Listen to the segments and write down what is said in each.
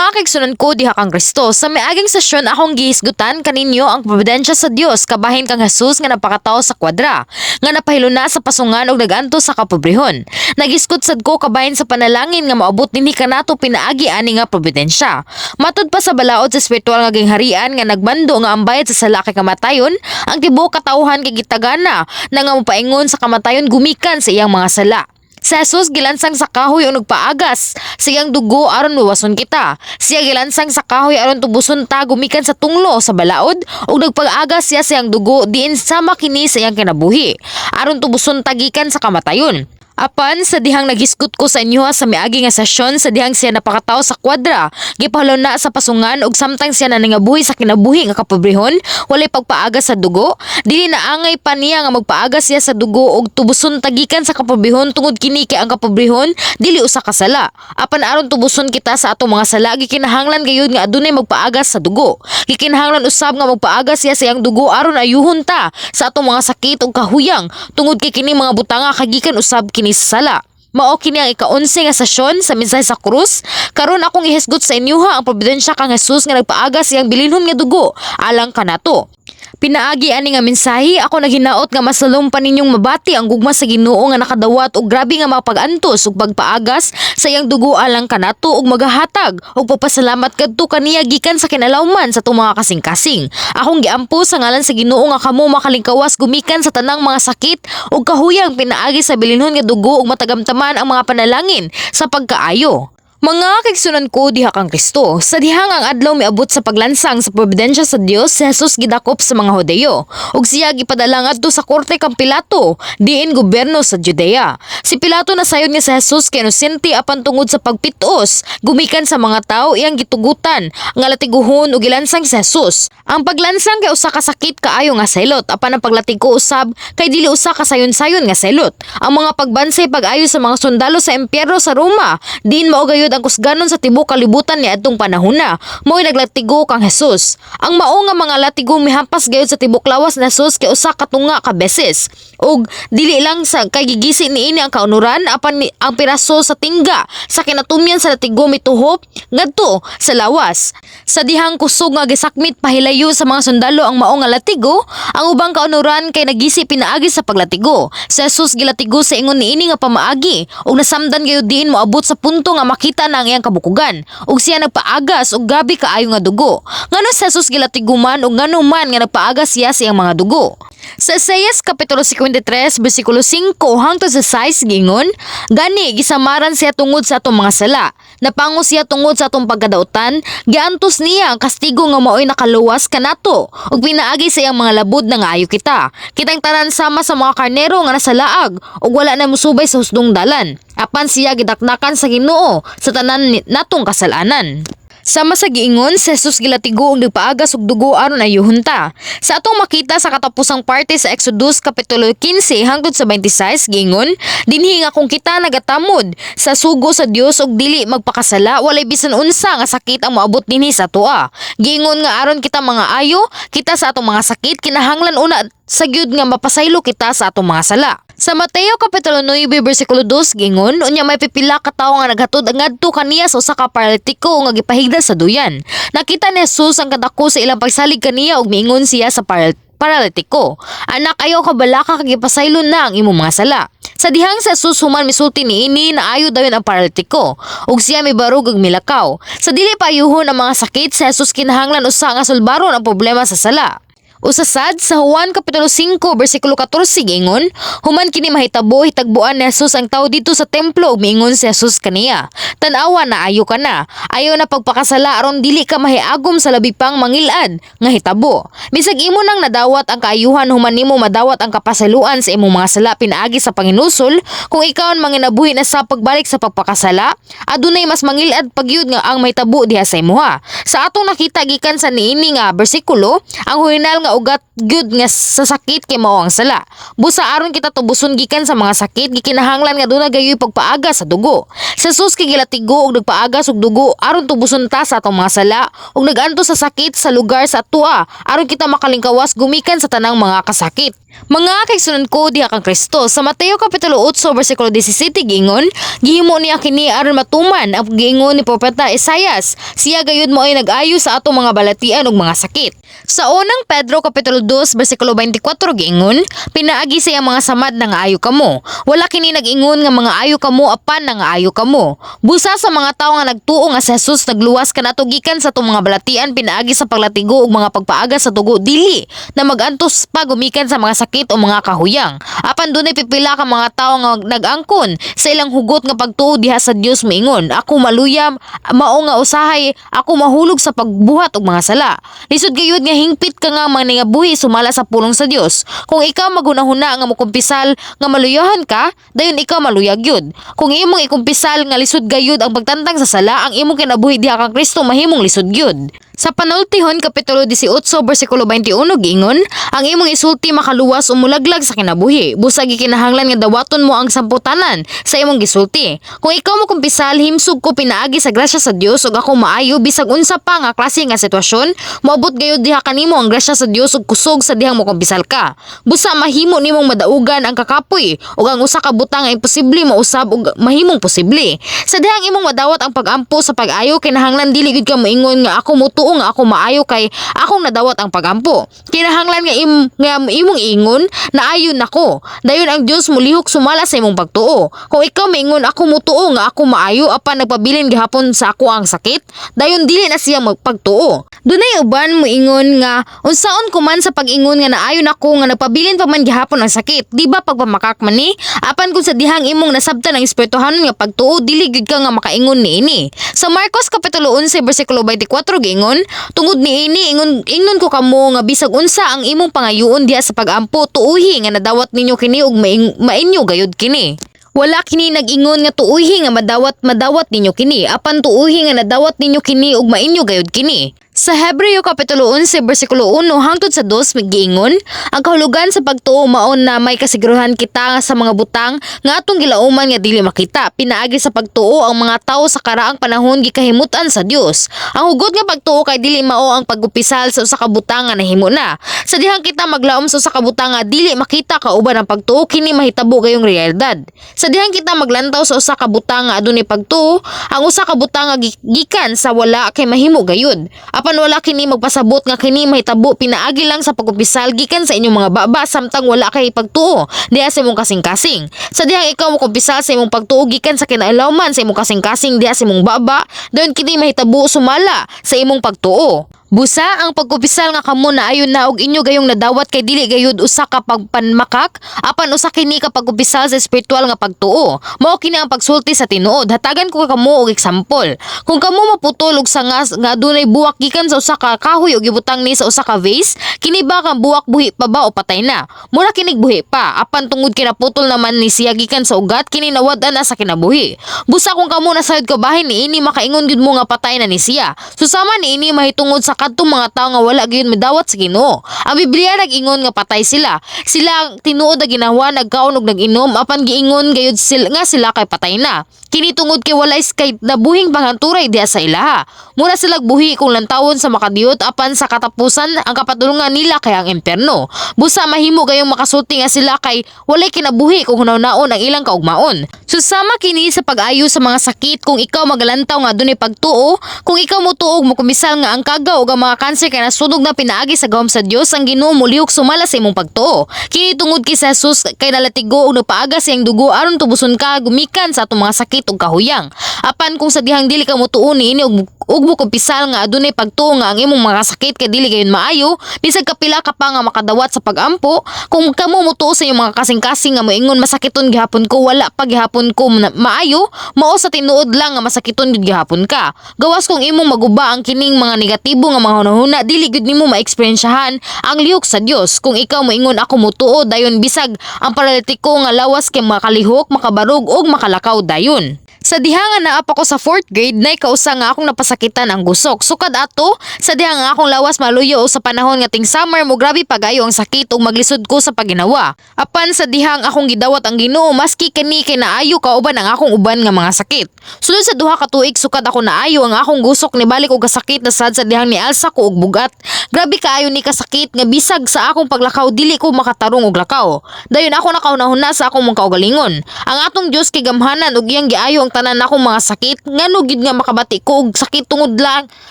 Mga kaigsuonan ko diha kang Kristo, sa miaging sesyon akong gihisgutan kaninyo ang providensya sa Dios kabahin kang Jesus nga napakatao sa kwadra, nga napahiluna sa pasungan og nagantos sa kapobrehon. Nagisgot sad ko kabahin sa panalangin nga moabot dinhi kanato pinaagi ani nga providensya. Matud pa sa balaod sa espiritual nga gingharian nga nagmando nga ang bayad sa sala kay kamatayon, ang tibuok katawhan kay gitagana na nga mopaingon sa kamatayon gumikan sa iyang mga sala. Si Jesus gilansang sa kahoy o nagpaagas sa iyang dugo aron luwason kita. Siya gilansang sa kahoy aron tubuson ta gumikan sa tunglo sa balaod ug nagpag-agas siya sa iyang dugo diin sama kini sa iyang kinabuhi aron tubuson ta gikan sa kamatayon. Apan sa dihang naghisgot ko sa inyo sa miagi nga sesyon, sa dihang siya napakatao sa kwadra, gipahulona sa pasungan ug samtang siya nanangabuhi sa kinabuhi nga kapobrehon, walay pagpaagas sa dugo, dili na angay pa niya nga magpaagas siya sa dugo ug tubuson ta gikan sa kapobrehon tungod kini kay ang kapobrehon dili usa ka sala. Apan aron tubuson kita sa atong mga sala, gikinahanglan gayud nga adunay magpaagas sa dugo. Gikinahanglan usab nga magpaagas siya sa iyang dugo aron ayuhon ta sa atong mga sakit ug kahuyang tungod kay kini mga butanga kagikan usab kini sa sala. Mao kini ang ika-11 nga sesyon sa mensahe sa krus. Karon akong ihisgot sa inyoha ang providensya kang Jesus nga nagpaagas iyang bilinhon nga dugo alang kanato. Pinaagi ani nga mensahe, ako naghinaot nga masalom pa ninyong mabati ang gugma sa Ginoo nga nakadawat og grabe nga mapag-antos ug pagpaagas sa iyang dugo alang kanato ug magahatag og pagpasalamat kadto kaniya gikan sa kinalawman sa atong mga kasing-kasing. Akong giampo sa ngalan sa Ginoo nga kamo makalingkawas gumikan sa tanang mga sakit ug kahuyang pinaagi sa bilinhon nga dugo ug matagamtaman ang mga panalangin sa pagkaayo. Mga kaigsuonan ko diha kang Kristo, sa dihang ang adlaw miabot sa paglansang sa providensya sa Dios, si Jesus gidakop sa mga Hudeyo ug siya gipadala ngadto sa korte kang Pilato, diin gobyerno sa Judea. Si Pilato nasayod nga si Jesus kay inosente, apan tungod sa pagpitos gumikan sa mga tawo, iyang gitugutan nga latiguhon ug gilansang si Jesus. Ang paglansang kay usa ka sakit kaayo nga selot, apan ang paglatigo usab kay dili usa ka sayon-sayon nga selot. Ang mga pagbansay pag-ayo sa mga sundalo sa impyerno sa Roma, diin mao gayud ang kusganon sa tibuok kalibutan niadtong panahona, mo'y naglatigo kang Jesus. Ang mao nga mga latigo mihampas gayud sa tibuok lawas ni Jesus kay usa ka tunga ka beses. Ug dili lang sa kay gigisi niini ang kaunuran, apan ang piraso sa tingga sa kinatumyan sa latigo mituhop ngadto sa lawas. Sa dihang kusog nga gisakmit pahilayo sa mga sundalo ang mao nga latigo, ang ubang kaunuran kay nagisi pinaagi sa paglatigo. Si Jesus gilatigo sa ingon niini nga pamaagi ug nasamdan gayud diin moabot sa punto nga makita na ang iyang kabukugan ug siya nagpaagas og grabe kaayo nga dugo. Ngano si Jesus gilatigo man ug ngano man nga nagpaagas siya sa iyang mga dugo? Sa Isaias Kapitulo 53 bersikulo 5 hangtod sa 6 giingon, "Gani gisamaran siya tungod sa atong mga sala. Napango siya tungod sa atong pagkadautan, giantos niya ang kastigo nga maoy nakaluwas kanato ug pinaagi sa iyang mga labod nangaayo kita. Kitang tanan sama sa mga karnero nga nasalaag ug wala na mosubay sa hustong dalan. Apan siya gidakdakan sa Ginoo sa tanan natong kasalanan." Sama sa giingon, si Jesus gilatigo ug nagpaagas og dugo aron ayuhon ta. Sa atong makita sa katapusang parte sa Exodus Kapitulo 15 hangtod sa 26 giingon, dinhi nga kung kita nagatamod sa sugo sa Dios ug dili magpakasala, walay bisan unsa nga sakit ang moabot dinhi sa atoa. Giingon nga aron kita mga ayo, kita sa atong mga sakit, kinahanglan una sa gyud nga mapasaylo kita sa atong mga sala. Sa Mateo Kapitulo 9 bersikulo 2 gingon, "Unya may pipila ka tawo nga naghatod ngadto kaniya sa usa ka paralitiko nga gipahigda sa duyan. Nakita ni Jesus ang kadako sa ilang pagsalig kaniya ug miingon siya sa paralitiko, 'Anak, ayaw kabalaka kay gipasaylo na ang imong mga sala.' Sa dihang si Jesus human misulti niini, naayo dayon ang paralitiko ug siya mibarog ug milakaw." Sa dili paayuhon ang mga sakit, si Jesus kinahanglan usa nga sulbaron ang problema sa sala. Usa sad sa Juan Kapitulo 5 bersikulo 14 giingon, "Human kini mahitabo, hitagbuan ni Jesus ang tawo didto sa templo ug miingon si Jesus kaniya, 'Tan-awa, naayo ka na. Ayaw na pagpakasala aron dili ka mahiagom sa labi pang mangilad nga hitabo.'" Bisag imo nang nadawat ang kaayuhan human nimo madawat ang kapasayloan sa imong mga sala pinaagi sa panginusol, kung ikaw ang manginabuhi na sa pagbalik sa pagpakasala, adunay mas mangilad pagyud nga ang mahitabo diha sa imuha. Sa atong nakita gikan sa niini nga bersikulo, ang orihinal nga ugat gyud nga sa sakit kay mao ang sala. Busa aron kita tubuson gikan sa mga sakit, gikinahanglan nga duna gayoy pagpaagas sa dugo. Sa Jesus kay gilatigo og nagpaagas og dugo aron tubuson ta sa atong mga sala ug nagantos sa sakit sa lugar sa atoa aron kita makalingkawas gumikan sa tanang mga kasakit. Mga kaigsuonan ko diha kang Kristo, sa Mateo Kapitulo 8 versikulo 17 giingon, gihimo niya kini aron matuman ang giingon ni Propeta Isayas. Siya gayud mao'y nag-ayo sa atong mga balatian ug mga sakit. Sa Unang Pedro Kapitulo 2 versikulo 24 giingon, pinaagi sa iyang mga samad nangaayo kamo. Wala kini nag-ingon nga mga ayo kamo, apan nangaayo kamo. Busa sa mga tawo nga nagtuo nga si Jesus nagluwas kanato gikan sa atong mga balatian pinaagi sa paglatigo ug mga pagpaaga sa dugo, dili na magantos pa gumikan sa mga sakit o mga kahuyang. Apan dunay pipila ka mga tawo nga nag-angkon sa ilang hugot nga pagtuo diha sa Dios moingon, "Ako maluyam, mao nga usahay ako mahulog sa pagbuhat og mga sala." Lisod gayud nga hingpit ka nga mangingabuhi sumala sa pulong sa Dios. Kung ikaw maghunahuna nga mokumpisal nga maluyahan ka, dayon ikaw maluyag gyud. Kung imong ikumpisal nga lisod gayud ang pagtantang sa sala, ang imong kinabuhi diha kang Kristo mahimong lisod gyud. Sa Panultihon Kapitulo 18 versikulo 21 giingon, ang imong isulti makaluwas o mulaglag sa kinabuhi. Busa gikinahanglan nga dawaton mo ang samputanan sa imong gisulti. Kung ikaw mo kumpisal, "Himsog ko pinaagi sa grasya sa Dios ug ako maayo bisag unsa pa nga klase nga sitwasyon," moabot gayud diha kanimo ang grasya sa Dios ug kusog sa dihang mokumpisal ka. Busa mahimo nimong madaugan ang kakapoy ug ang usa ka butang nga imposible mausab ug mahimong posible. Sa dihang imong madawat ang pag-ampo sa pag-ayo, kinahanglan dili gyud ka moingon nga ako motuo nga ako maayo kay akong nadawat ang pagampo. Kinahanglan nga imong ingon na ayon nako. Dayon ang Dios molihok sumala sa imong pagtuo. Kung ikaw maingon, "Ako motuo nga ako maayo," apan nagpabilin gihapon sa ako ang sakit, dayon dili na siya magpagtuo. Dunay uban moingon nga unsaon ko man sa pag-ingon nga naayon ako nga nagpabilin pa man gihapon ang sakit? Di ba pagpamakak man ni? Apan kung sa dihang imong nasabtan ang espirituhanon nga pagtuo, dili gyud ka nga makaingon niini. Sa Marcos Kapitulo 11 versikulo 24 giingon, tungod niini ingon ingnon ko kamo nga bisag unsa ang imong pangayuon diha sa pag-ampo, tuuhi nga nadawat ninyo kini ug mainyo gayud kini. Wala kini nag-ingon nga tuuhi nga madawat ninyo kini, apan tuuhi nga nadawat ninyo kini ug mainyo gayud kini. Sa Hebreo Kapitulo 11 versikulo 1 hangtod sa 2 giingon, ang kahulugan sa pagtuo mao na may kasiguruhan kita sa mga butang nga atong gilauman nga dili makita. Pinaagi sa pagtuo ang mga tawo sa karaang panahon gikahimutan sa Dios. Ang hugot nga pagtuo kay dili mao ang pagkumpisal sa usa ka butang nga nahimo na. Sa dihang kita maglaom sa usa ka butang nga dili makita kauban ang pagtuo, kini mahitabo gayong realidad. Sa dihang kita maglantaw sa usa ka butang nga adunay pagtuo, ang usa ka butang nga gikan sa wala kay mahimo gayud. Apan wala kini magpasabot nga kini mahitabo pinaagi lang sa pagkumpisal gikan sa inyong mga baba samtang wala kay pagtuo diha sa imong kasing-kasing. Sa dihang ikaw mokumpisal sa imong pagtuo gikan sa kinailaman sa imong kasing-kasing diha sa imong baba, dayon kini mahitabo sumala sa imong pagtuo. Busa ang pagkumpisal nga kamo na ayon na og inyo gayong nadawat kay dili gayud usa ka pagpanmakak, apan usa kini ka pagkumpisal sa espiritual nga pagtuo. Mao kini ang pagsulti sa tinuod. Hatagan ko kamo og example. Kung kamo maputol og sanga nga adunay buwak gikan sa usa ka kahoy ug ibutang ni sa usa ka vase, kini ba kang buwak buhi pa ba o patay na? Mura kinig buhi pa, apan tungod kinaputol naman ni siya gikan sa ugat, kini nawad-an na sa kinabuhi. Busa kung kamo nasayod kabahin niini, makaingon gyud mo nga patay na ni siya. Susama niini mahitungod sa kadtong mga tawo nga wala gyud midawat sa Ginoo. Ang Biblia nag-ingon nga patay sila. Sila ang tinuod na ginawa, nagkaon ug nag-inom, apan giingon gayud sila nga sila kay patay na. Kini tungod kay wala is kay nabuhing panghanturay diha sa ilaha. Mura sila buhi kung lantawon sa makadiyot, apan sa katapusan ang kapadulungan nila kay ang impyerno. Busa mahimo gayong makasulti nga sila kay walay kinabuhi kung hunahunaon ang ilang kaugmaon. Susama kini sa pag-ayo sa mga sakit. Kung ikaw magalantaw nga adunay pagtuo, kung ikaw motuo ug mokumpisal nga ang kagaw ug ang mga kanser kay nasunog na pinaagi sa gahom sa Dios, ang Ginoo molihok sumala sa imong pagtuo. Kini tungod kay sa Jesus kay nalatigo ug nagpaaga sa iyang dugo aron tubuson ka gumikan sa atong mga sakit ug kahuyang. Apan kung sa dihang dili ka motuo niini ug mokumpisal nga adunay pagtuo nga ang imong mga sakit kay dili gayon maayo, bisag kapila ka pa nga makadawat sa pagampo, kung kamo motuo sa inyong mga kasing-kasing nga moingon, "Masakiton gihapon ko, wala pa gihapon ko maayo," mao sa tinuod lang nga masakiton gyud gihapon ka. Gawas kung imong maguba ang kining mga negatibo nga mga hunahuna, dili gyud nimo maeksperiensyahan ang lihok sa Dios. Kung ikaw moingon, "Ako motuo," dayon bisag ang paralitiko nga lawas kay makalihok, makabarog ug makalakaw dayon. Sa diha nga naa pa ko sa fourth grade, nay kausa nga akong napasakitan ang gusok. Sukad ato, sa diha nga akong lawas maluyo o sa panahon nga ting summer mo grabe pagayo ang sakit ug maglisod ko sa paginawa. Apan sa dihang akong gidawat ang Ginoo, maski kani kay naayo kauban ang akong uban nga mga sakit. Sulod sa 2 ka tuig sukad ako naayo ang akong gusok, nibalik og kasakit na sad sa dihang nialsa ko og bugat. Grabe kaayo ni kasakit nga bisag sa akong paglakaw dili ko makatarong og lakaw. Dayon ako nakahuna-huna sa akong mga kaugalingon. Ang atong Dios kay gamhanan ug iyang giayo ang tanan nakong mga sakit, ngano gid nga makabati ko og sakit tungod lang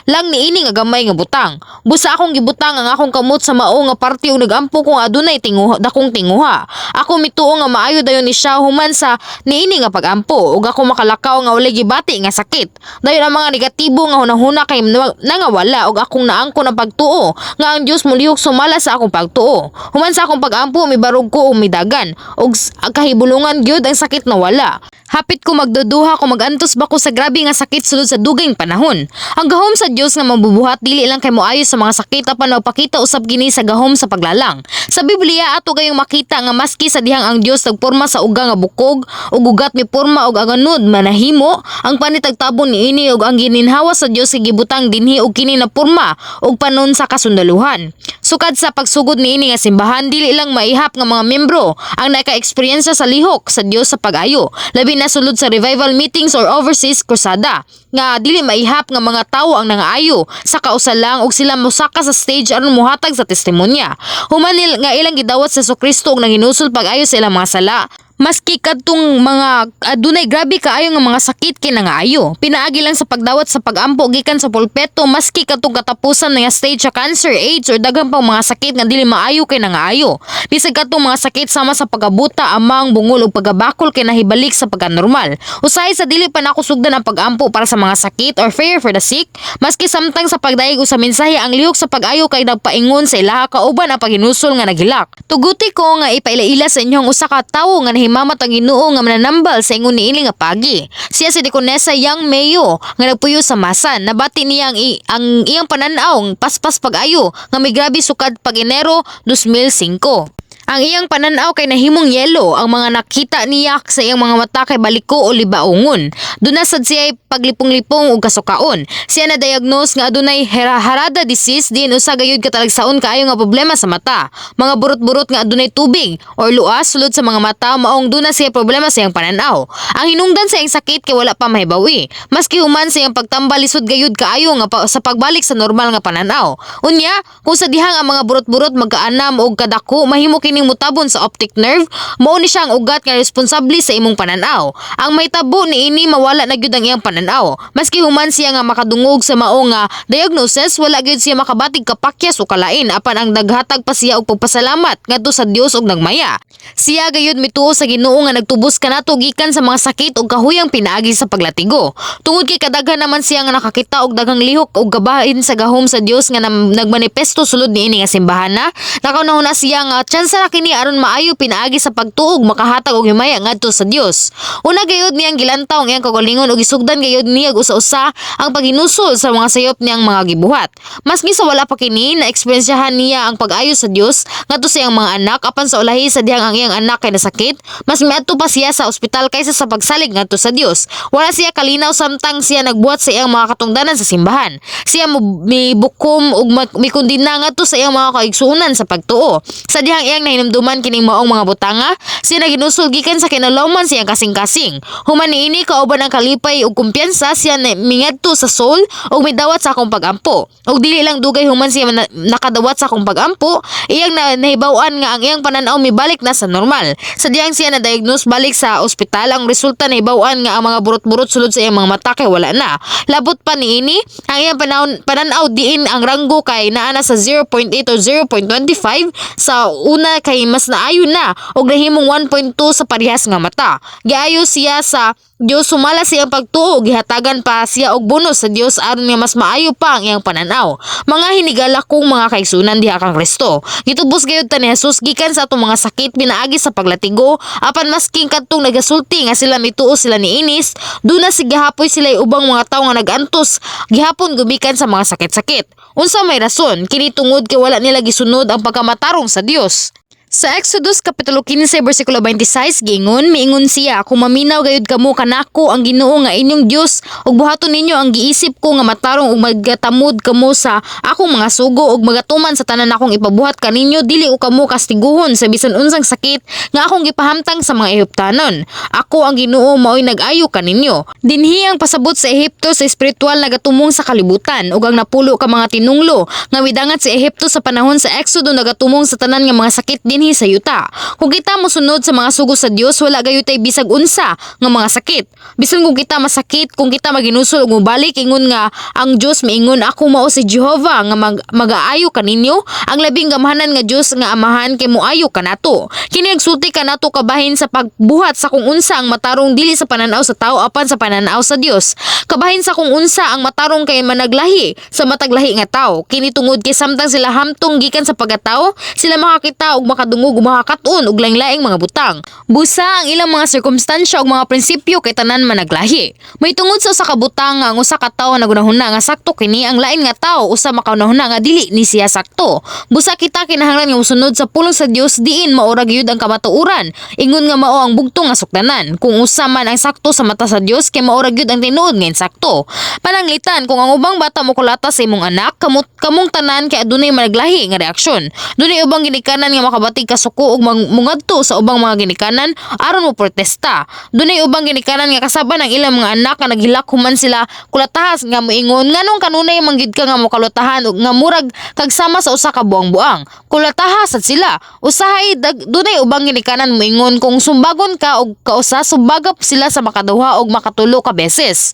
lang niini nga gamay nga butang? Busa akong gibutang ang akong kamot sa mao nga parte ug nagampo kung adunay tinguha, dakong tinguha. Ako mituo nga maayo dayon ni siya human sa niini nga pagampo ug ako makalakaw nga walay gibati nga sakit. Dayon ang mga negatibo nga hunahuna kay nangawala ug akong naangkon ang pagtuo nga ang Dios molihok sumala sa akong pagtuo. Human sa akong pagampo, mibarog ko ug midagan ug kahibulungan gyud ang sakit nawala. Hapit ko magduduha kung magantos ba ko sa grabe nga sakit sulod sa dugayng panahon. Ang gahom sa Dios nga mabubuhat dili lang kay moayo sa mga sakit apan magpakita usab kini sa gahom sa paglalang. Sa Biblia ato gayong makita nga maski sa dihang ang Dios nagporma sa uga nga bukog ug ugat miporma og aganod manahimo, ang panit agtabon niini ug ang gininhawa sa Dios kay gibutang dinhi ug kini naporma og panon sa kasundaluhan. Sukad sa pagsugod niini nga simbahan, dili lang maihap nga mga membro ang naka-eksperyensya sa lihok sa Dios sa pag-ayo, labi na sulod sa revival meetings or overseas crusada, nga dili maihap nga mga tawo ang nangaayo sa kausa lang ug sila mosaka sa stage aron mohatag sa testimonya. Human nga ilang gidawat sa Kristo ug nanginusol pag-ayo sa ilang mga sala, maski kadtong mga adunay grabe kaayo nga mga sakit kay nangaayo. Pinaagi lang sa pagdawat sa pagampo gikan sa pulpeto, maski kadtong katapusan nga stage sa cancer, AIDS or daghan pang mga sakit nga dili maayo kay nangaayo. Bisag kadtong mga sakit sama sa pagabuta, amang, bungol ug pagabakol kay nahibalik sa pagkanormal. Usahay sa dili pa nako sugdan ang pagampo para sa mga sakit or prayer for the sick, maski samtang sa pagdayeg sa mensahe, ang lihok sa pag-ayo kay nagpaingon sa ilaha kauban ang paghinusol nga naghilak. Tuguti ko nga ipaila-ila sa inyong usa ka tawo nga nahimamat ang Ginoo nga mananambal sa ingon niini nga pagi. Siya si Deaconessa Young Mayo nga nagpuyo sa Masan. Nabati niya ang iyang pananaw paspas pag-ayo nga may grabe sukad pag Enero 2005. Ang iyang pananaw kay nahimong yelo, ang mga nakita niya sa iyang mga mata kay baliko o libaungon. Duna sad siya paglipong-lipong ug kasukaon. Siya na diagnose nga adunay Harada disease diin usa gayud katalagsaon kaayo nga problema sa mata. Mga burot-burot nga adunay tubig or luas sulod sa mga mata, maong duna siya problema sa iyang pananaw. Ang hinungdan sa iyang sakit kay wala pa mahibawi. Maski human sa iyang pagtambal, lisod gayud kaayo nga sa pagbalik sa normal nga pananaw. Unya, kung sa dihang ang mga burot-burot magkaanam og kadako, mahimo kining mutabon sa optic nerve, mao ni siya ang ugat nga responsable sa imong pananaw. Ang mahitabo niini, mawala na gyud ang iyang pananaw. Maski human siya nga makadungog sa mao nga diagnosis, wala gyud siya makabatig kapakyas o kalain apan ang naghatag pa siya og pagpasalamat ngadto sa Dios og nagmaya. Siya gayud mituo sa Ginoo nga nagtubos kanato gikan sa mga sakit ug kahuyang pinaagi sa paglatigo. Tungod kay kadaghan naman siya nga nakakita og daghang lihok og gabahin sa gahom sa Dios nga nagmanifesto sulod niini nga simbahan na, nakaunahuna siya nga tsansa na kini aron maayo pinaagi sa pagtuo ug makahatag og himaya ngadto sa Dios. Una gayud niyang gilantaw ang iyang kaugalingon ug gisugdan gayud niya usa-usa ang paghinusol sa mga sayop niyang mga gibuhat. Maski sa wala pa kini na eksperyensyahan niya ang pag-ayo sa Dios ngadto sa iyang mga anak, apan sa ulahi sa dihang ang iyang anak kay nasakit, mas miadto pa siya sa ospital kaysa sa pagsalig ngadto sa Dios. Wala siya kalinaw samtang siya nagbuhat sa iyang mga katungdanan sa simbahan. Siya mibukom ug mikundina ngadto sa iyang mga kaigsuonan sa pagtuo. Sa dihang iyang nahinumduman kining maong mga butanga, siya naginusol gikan sa kinalawman sa iyang kasing-kasing. Human niini, kauban ang kalipay ug kumpiyansa, siya na mingadto sa Seoul ug midawat sa akong pagampo. Ug dili lang dugay human siya nakadawat sa akong pagampo, iyang nahibaw-an nga ang iyang pananaw mibalik na sa normal. Sa dihang siya na-diagnose balik sa ospital, ang resulta, nahibaw-an nga ang mga burot-burot sulod sa iyang mga mata kay wala na. Labot pa niini, ang iyang pananaw diin ang ranggo kay naa na sa 0.8 o 0.25 sa una kay mas naayo na og nahimong 1.2 sa parehas nga mata. Giayo siya sa Dios sumala sa iyang pagtuo, gihatagan pa siya og bonus sa Dios aron nga mas maayo pa ang iyang pananaw. Mga hinigala kong mga kaigsuonan diha kang Kristo, gitubos gayud ta ni Jesus gikan sa atong mga sakit pinaagi sa paglatigo, apan masking kadtong nagasulti nga sila mituo sila niinis, duna si gihapoy sila ubang mga tawo nga nagantos gihapon gumikan sa mga sakit-sakit. Unsa may rason? Kini tungod kay wala nila gisunod ang pagkamatarong sa Dios. Sa Exodus Kapitulo 15 bersikulo 26 giingon, miingon siya, "Kung maminaw gayud kamo kanako, ang Ginoo nga inyong Dios, ug buhaton ninyo ang giisip ko nga matarong ug magatamod kamo sa akong mga sugo ug magatuman sa tanan akong ipabuhat kaninyo, dili ko kamo kastiguhon sa bisan unsang sakit nga akong gipahamtang sa mga Ehiptanon. Ako ang Ginoo, maoy nag-ayo kaninyo." Dinhi ang pasabot sa Ehipto sa espiritual nagatumong sa kalibutan ug ang 10 ka mga tinunglo nga midangat sa Ehipto sa panahon sa Exodo nagatumong sa tanan nga mga sakit dinhi sa yuta. Kung kita mosunod sa mga sugo sa Dios, wala gayud tay bisag unsa nga mga sakit. Bisan kung kita masakit, kung kita maginusol ug mobalik ingon nga ang Dios miingon, "Ako mao si Jehova nga magaayo kaninyo," ang labing gamhanan nga Dios nga Amahan kay moayo kanato. Kini nagsulti kanato kabahin sa pagbuhat sa kung unsa ang matarong, dili sa pananaw sa tao apan sa pananaw sa Dios. Kabahin sa kung unsa ang matarong kay managlahi sa matag lahi nga tao. Kini tungod kay samtang sila hamtong gikan sa pagkatao, sila makakita ug makadungog ug makakaton og laing-laing mga butang. Busa ang ilang mga sirkumstansya ug mga prinsipyo kay tanan managlahi. May tungod sa usa ka butang nga ang usa ka tawo nagunahuna nga sakto kini, ang lain nga tawo usa makahunahuna nga dili ni siya sakto. Busa kita kinahanglan nga mosunod sa pulong sa Dios diin mao ra gyud ang kamatuoran. Ingon nga mao ang bugtong nga sukdanan. Kung usa man ang sakto sa mata sa Dios kay mao ra gyud ang tinuod nga insakto. Pananglitan kung ang ubang bata mokulata sa imong anak, kamot kamong tanan kay adunay managlahi nga reaksyon. Dunay ubang ginikanan nga makabatig kasuko ug mungadto sa ubang mga ginikanan aron mo protesta. Dunay ubang ginikanan nga kasaban ang ilang mga anak nga naghilak human sila kulatahas nga moingon, "Nganong kanunay man gyud ka nga mokalutahan ug nga murag kag sama sa usa ka buang-buang? Kulataha sad sila." Usahay dunay ubang ginikanan moingon kung sumbagon ka og kausa, sumbagap sila sa makaduha og makatulo ka beses.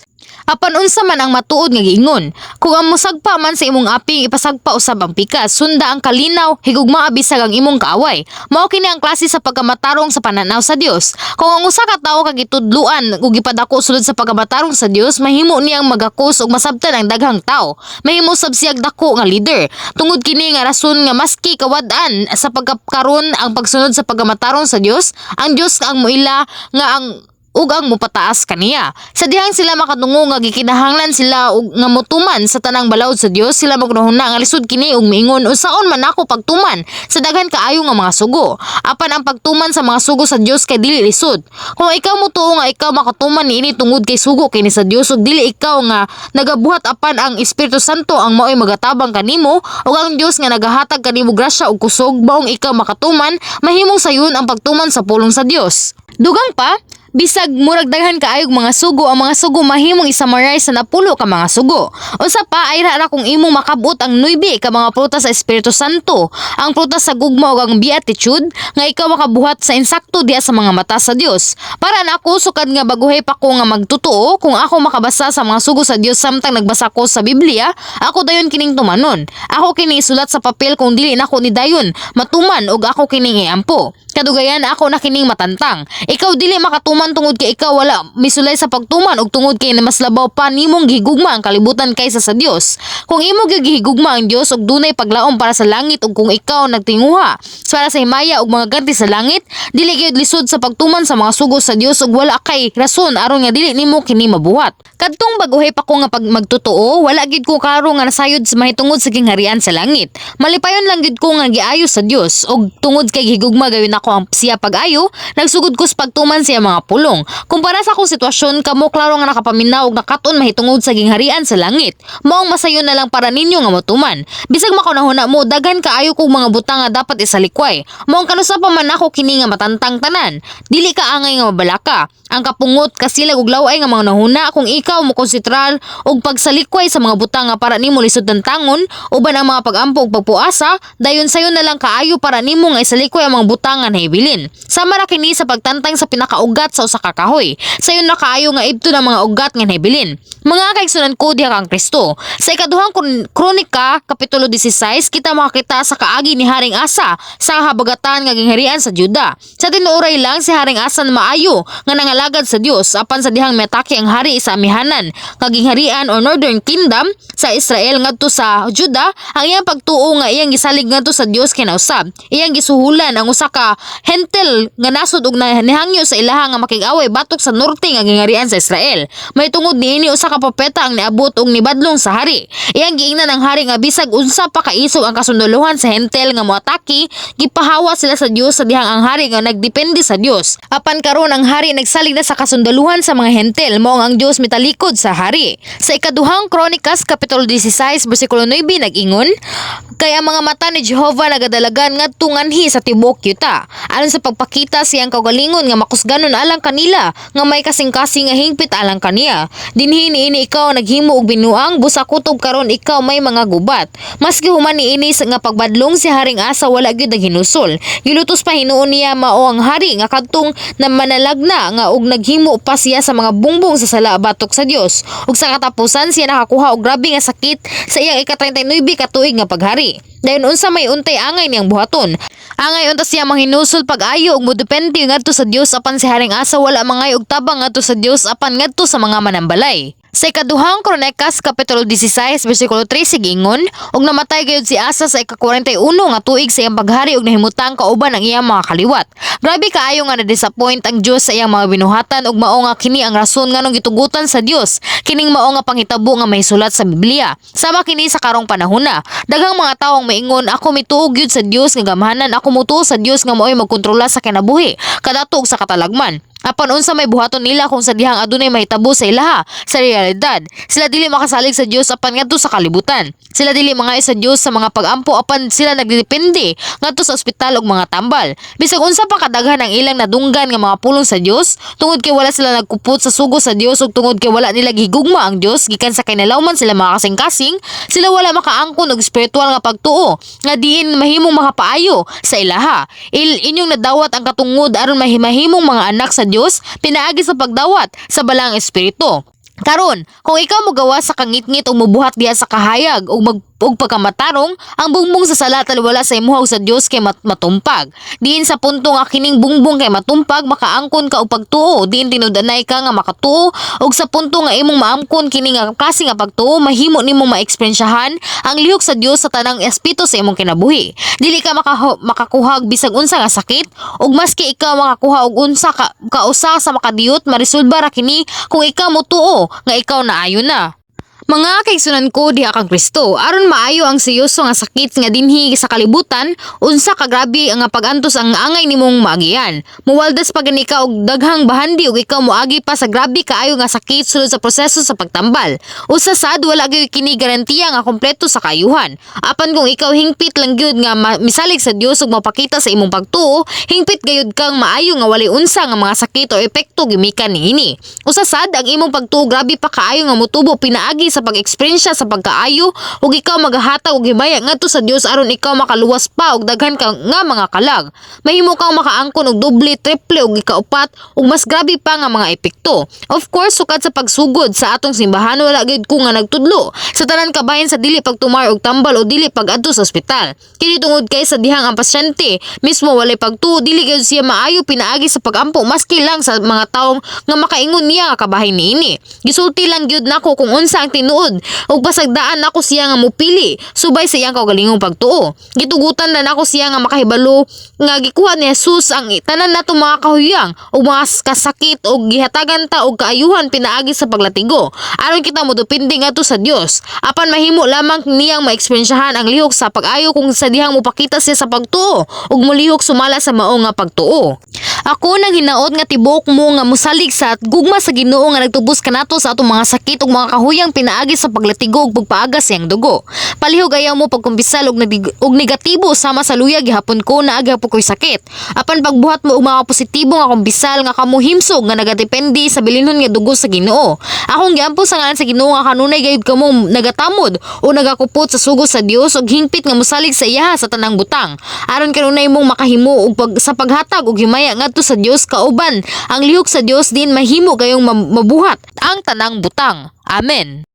Apan unsa man ang matuod nga giingon? Kung ang mosagpa man sa imong aping, ipasagpa usab ang pikas. Sunda ang kalinaw, higugmaa bisag ang imong kaaway. Mao kini ang klase sa pagkamatarong sa pananaw sa Dios. Kung ang usa ka tawo kag gitudluan ug gipadako sulod sa pagkamatarong sa Dios, mahimo niyang magakos ug masabtan ang daghang tawo. Mahimo sab siyag dako nga leader. Tungod kini nga rason nga maski kawad-an sa pagkakaron ang pagsunod sa pagkamatarong sa Dios, ang Dios ang moila nga ang ug ang mopataas kaniya. Sa dihang sila makadungog nga gikinahanglan sila og nga motuman sa tanang balaod sa Dios, sila magnahuna nga lisod kini ug miingon, "Unsaon man ako pagtuman sa daghan kaayo nga mga sugo?" Apan ang pagtuman sa mga sugo sa Dios kay dili lisod. Kung ikaw motuo nga ikaw makatuman niini tungod kay sugo kini sa Dios ug dili ikaw nga nagabuhat apan ang Espiritu Santo ang maoy magatabang kanimo ug ang Dios nga nagahatag kanimo grasya ug kusog maong ikaw makatuman, mahimong sayon ang pagtuman sa pulong sa Dios. Dugang pa, bisag murag daghan kaayog mga sugo, ang mga sugo mahimong i-summarize sa 10 ka mga sugo. Usa pa ay ra kung imong makabot ang 9 ka mga prutas sa Espiritu Santo, ang prutas sa gugma ug ang beatitude, nga ikaw makabuhat sa insakto diha sa mga mata sa Dios. Para nako, sukad nga baguhay pa ko nga magtotoo, kung ako makabasa sa mga sugo sa Dios samtang nagbasa ko sa Biblia, ako dayon kining tumanon. Ako kini isulat sa papel kung dili nako ni dayon matuman ug ako kining iampo. Kadugayan ako na kining matantang. Ikaw dili makatuman tungod kay ikaw wala misulay sa pagtuman ug tungod kay mas labaw pa nimong gihigugma ang kalibutan kaysa sa Dios. Kung imo gyud gihigugma ang Dios ug dunay paglaom para sa langit ug kung ikaw nagtinguha para sa himaya ug mga ganti sa langit, dili gyud lisod sa pagtuman sa mga sugo sa Dios ug wala kay rason aron nga dili nimo kini mabuhat. Kadtong baguhay pa ko nga pag magtotoo, wala gid ko klaro nga nasayod sa mahitungod sa gingharian sa langit. Malipayon lang gid ko nga giayo sa Dios ug tungod kay gihigugma gayon ako ang siya pag-ayo, nagsugod ko sa pagtuman sa iyang mga pulong. Kumpara sa akong sitwasyon, kamo klaro nga nakapaminaw ug nakat-on mahitungod sa gingharian sa langit. Maong masayon na lang para ninyo nga motuman. Bisag makaunahuna mo, daghan kaayo kog mga butang nga dapat isalikway. Maong kanusa pa man ako kini nga matantang tanan? Dili ka angay nga mabalaka. Ang kapungot, kasilag ug laway nga mga nahuna, kung ikaw mo konsentrar og pagsalikway sa mga butang nga para nimo lisod tantangon uban ang mga pag-ampo ug pagpuasa, dayon sayon na lang kaayo para nimo nga isalikway ang mga butang nga nahibilin. Sama ra kini sa pagtantang sa pinakaugat sa usa ka kahoy. Sayon na kaayo nga ibto ng mga ugat nga nahibilin. Mga kaigsunan ko diha kang Kristo. Sa ikaduhang Kronika, Kapitulo 16, kita makakita sa kaagi ni Haring Asa sa habagatan nga gingharian sa Juda. Sa tinuoray lang si Haring Asa na maayo nga nangalagad sa Dios apan sa dihang miatake ang hari sa amihanan nga gingharian or Northern Kingdom sa Israel ngadto sa Juda, ang iyang pagtuo nga iyang gisalig ngadto sa Dios kinausab. Iyang gisuhulan ang usa ka hentil nga nasod ug nihangyo sa ilaha nga pagpakig-away batok sa norte nga gingarian sa Israel. Mahitungod niini, usa ka propeta ang niabot og nibadlong sa hari. Iyang giingnan ang hari nga bisag unsa pa kaisog ang kasundalohan sa Hentel nga moatake, gipahawa sila sa Dios sa dihang ang hari nga nagdepende sa Dios. Apan karon, ang hari nagsalig na sa kasundaluhan sa mga Hentel, mao ang Dios mitalikod sa hari. Sa Ikaduhang Kronikas kapitulo 16 bersikulo 9, nag-ingon, "Kay ang mga mata ni Jehova nagadalagan ngadto nganhi sa tibuok yuta aron sa pagpakita siyang kaugalingon nga makusganon alang kanila nga may kasing-kasing nga hingpit alang kaniya." Dinhi niini ikaw naghimo og binuang, busa kutob karon ikaw may mga gubat. Maski human niini sa nga pagbadlong, si Haring Asa wala gyud naghinusol. Gilutos pa hinuon niya mao ang hari nga kadtong na manalagna nga og naghimo pa siya sa mga bungbong sa sala batok sa Dios. Ug sa katapusan, siya nakakuha og grabe nga sakit sa iyang ika-39 ka tuig nga paghari. Dayon, unsa may untay angay niyang buhaton? Angay unta siya manghinusol pag-ayo ug modepende ngadto sa Dios, apan si Haring Asa wala mangay og tabang ngadto sa Dios apan ngadto sa mga manambalay. Sa Ikaduhang Kronikas kapitulo 16 bersikulo 3, giingon, "Ug namatay gayud si Asa sa ika-41 nga tuig sa iyang paghari ug nahimutang kauban ang iyang mga kaliwat." Grabe kaayo nga na-disappoint ang Dios sa iyang mga binuhatan, ug mao nga kini ang rason nganong gitugutan sa Dios kining mao nga panghitabo nga mahisulat sa Biblia. Sama kini sa karong panahona. Daghang mga tawo ang maingon, "Ako mituo gyud sa Dios nga gamhanan, ako motuo sa Dios nga mao'y magkontrola sa kinabuhi, kadato ug sa katalagman." Apan unsa may buhaton nila kung sa dihang adunay mahitabo sa ilaha sa realidad? Sila dili makasalig sa Dios apan ngadto sa kalibutan. Sila dili mangayo sa Dios sa mga pagampo, apan sila nagdepende ngadto sa ospital ug mga tambal. Bisag unsa pa kadaghan ang ilang nadunggan nga mga pulong sa Dios, tungod kay wala sila nagkupot sa sugo sa Dios ug tungod kay wala nila gihigugma ang Dios gikan sa kainalawman sila mga kasing-kasing, sila wala makaangkon og espiritual nga pagtuo nga diin mahimong makapaayo sa ilaha. Inyong nadawat ang katungod aron mahimong mga anak sa Dios pinaagi sa pagdawat sa Balaang Espiritu. Karon, kung ikaw mogawa sa kangitngit o mobuhat diha sa kahayag ug mag ug pagkamatarong, ang bungbong sa sala taliwala sa imuha ug sa Dios kay matumpag. Diin sa punto nga kining bungbong kay matumpag, makaangkon ka og pagtuo diin tinud-anay ka nga makatuo, ug sa punto nga imong maangkon kini nga klase nga pagtuo, mahimo nimong maeksperiensyahan ang lihok sa Dios sa tanang aspeto sa imong kinabuhi. Dili ka makakuha og bisag unsa nga sakit, ug maski ikaw makakuha og unsa ka kausa sa makadiyot, maresolba ra kini kung ikaw motuo nga ikaw naayo na. Mga kaigsunan ko diha kang Kristo, aron maayo ang seryoso nga sakit nga dinhi sa kalibutan, unsa ka grabe ang pag-antos ang angay nimong maagian? Muwaldas pa gani ka og daghang bahandi ug ikaw moagi pa sa grabe kaayo nga sakit sulod sa proseso sa pagtambal. Usa sad, wala gyud kini garantiya nga kompleto sa kaayuhan. Apan kung ikaw hingpit lang gyud nga misalig sa Dios ug mapakita sa imong pagtuo, hingpit gayud kang maayo nga walay unsa nga mga sakit o epekto gimikan niini. Usa sad, ang imong pagtuo grabe pa kaayo nga motubo pinaagi sa pag-eksperyensya sa pagkaayo, ug ikaw magahatag og himaya ngadto sa Dios aron ikaw makaluwas pa og daghan ka nga mga kalag. Mahimo kang makaangkon og doble, triple ug ikaupat ug mas grabe pa nga mga epekto. Of course, sukad sa pagsugod sa atong simbahan, wala gyud ko nga nagtudlo sa tanan kabahin sa dili pagtumar og tambal o dili pag-adto sa ospital. Kini tungod kay sa dihang ang pasyente mismo walay pagtuo, dili gyud siya maayo pinaagi sa pagampo maski lang sa mga taong nga makaingon niya nga kabahin niini. Gisulti lang gyud nako kung unsa ang tinuod ug pasagdaan nako siya nga mupili subay sa iyang kaugalingong pagtuo. Gitugutan na nako siya nga makahibalo nga gikuha ni Jesus ang tanan nato mga kahuyang ug mga kasakit ug gihatagan ta og kaayuhan pinaagi sa paglatigo aron kita modepende ngadto sa Dios. Apan mahimo lamang niyang maeksperiensyahan ang lihok sa pag-ayo kung sa dihang mopakita siya sa pagtuo ug molihok sumala sa mao nga pagtuo. Ako nang hinaot nga tibuok mo nga mosalig sa gugma sa Ginoo nga nagtubos kanato sa atong mga sakit ug mga kahuyang pinaagi sa paglatigo ug pagpaagas sa iyang dugo. Palihog ayaw mo pagkumpisal og negatibo sama sa luya gihapon ko na gihapon ko'y sakit. Apan pagbuhat mo og mga positibo nga kumpisal nga kamo himsog nga nagadepende sa bilinhon nga dugo sa Ginoo. Akong giampo sa ngalan sa Ginoo nga kanunay gayud kamo nagatamod o nagakupot sa sugo sa Dios ug hingpit nga mosalig sa iyaha sa tanang butang. Aron kanunay mong makahimo og sa paghatag og himaya ngadto sa Dios kauban ang lihok sa Dios din mahimo kayong mabuhat ang tanang butang. Amen.